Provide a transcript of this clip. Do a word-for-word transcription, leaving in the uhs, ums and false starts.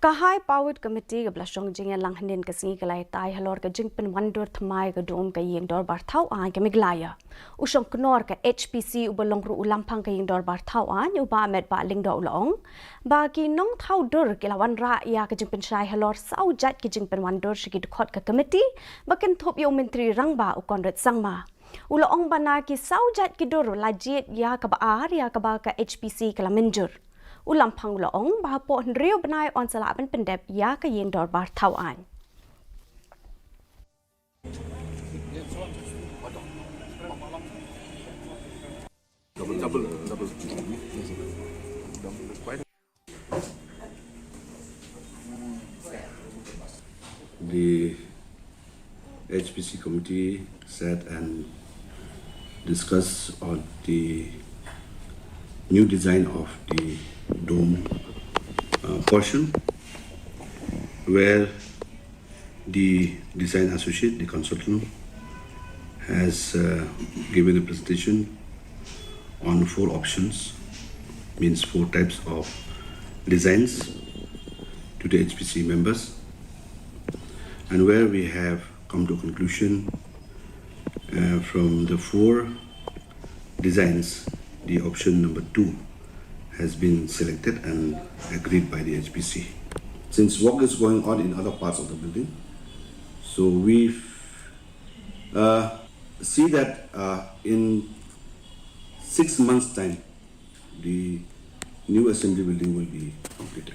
Ka High Powered Committee kaba la shong jingïalang hynnin ka sngi ka la ïatai halor ka jingpynwandur thymmai ka dum ka ïing dorbar thaw aiñ ka Meghalaya. U shongknor ka H P C uba long ruh u lamphang ka ïing dorbar thaw aiñ, u Bah Metbah Lyngdoh, u la ong ba ki nongthaw dur ki la wanrah ïa ka jingpynshai halor saw jait ki jingpynwandur sha ki dkhot ka committee ba kynthup ïa u Myntri Rangbah u Conrad Sangma. U la ong ba na ki saw jait ki dur la jied ïa kaba ar ïa kaba ka H P C ka la mynjur. U lamphang u la ong ba hapoh hynriew bnai yn sa lah ban pyndep ïa ka ïing dorbar thaw aiñ. The H P C committee sat and discussed on the new design of the dome uh, portion, where the design associate, the consultant, has uh, given a presentation on four options, means four types of designs to the H P C members, and where we have come to a conclusion uh, from the four designs, the option number two has been selected and agreed by the H P C. Since work is going on in other parts of the building, so we uh, see that uh, in six months' time, the new assembly building will be completed.